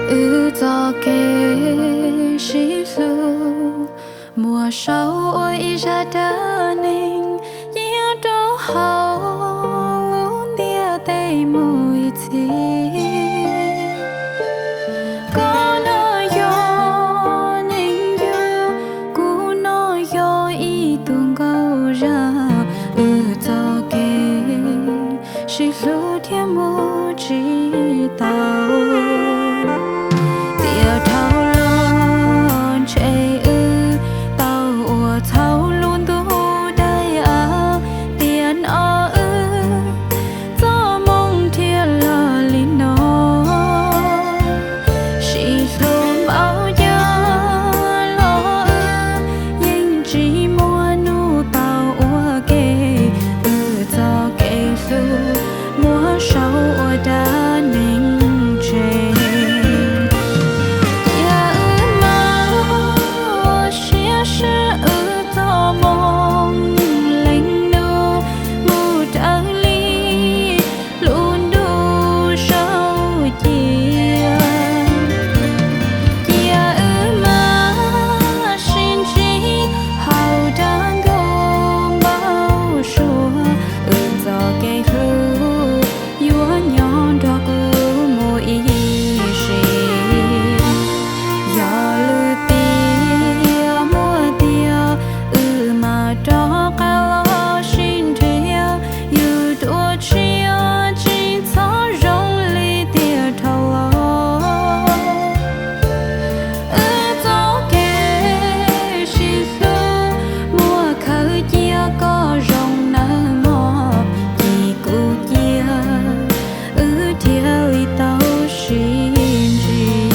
Wb txoj kev sib hlub muab sau ua ib zaj dab neeg, cia rau hauv lub ntiaj teb mus ib txhis. Koj no yog neeg yug, kuv no yog ib tug nkauj zaj, wb txoj kev sib hlub thiaj mus tsis tau. Tiam dhau los ntshe wb tau ua txhaum lub ntuj daim av, tiam no wb txoj moo thiaj los li no. Sib hlub npaum cas los wb yeej tsis muaj hnub tau ua ke, wb txoj kev hlub muab sau ua dab neeg tseg. Cia wb mas ua siab seb wb txoj moo leej nus mus raws li lub ntuj sau cia. Cia wb mas sib ntsib hauv dab ntub npau suav, wb txoj kev hlub yuav nyob nrog kuv mus ib sim. Yog lwm tiam muaj tiag, wb mam rov qab los sib nrhiav, yus dua tshiab tsis txhob zoo li tiam dhau los. Wb txoj kev sib hlub muab khaws cia kom zoo nawb mog, ci kuv cia wb thiaj li tau sib ntsib.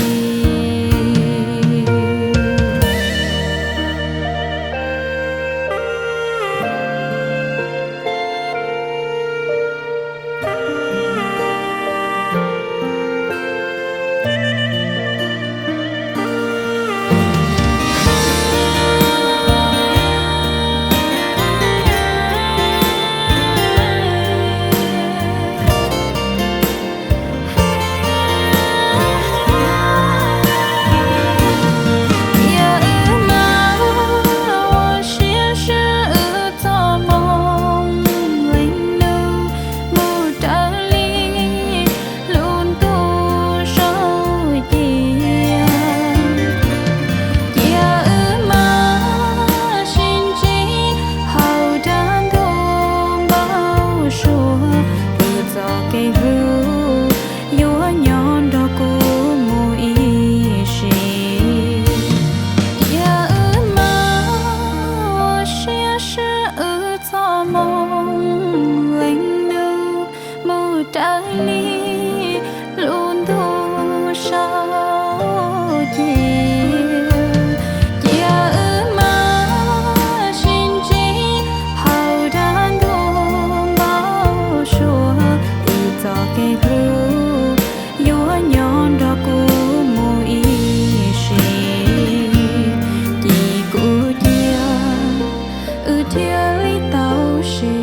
Cia wb mas ua siab seb wb txoj moo leej nus mus raws li lub ntuj sau cia. Cia wb mas sib ntsib hauv dab ntub npau suav, wb txoj kev hlub yuav nyob nrog kuv mus ib sim. Cia wb mas ua siab seb wb txoj moo leej nus mus raws li lub ntuj sau cia. Cia wb mas sib ntsib hauv dab ntub npau suav, wb txoj kev hlub yuav nyob nrog kuv mus ib sim. Ci kuv cia wb thiaj li tau sib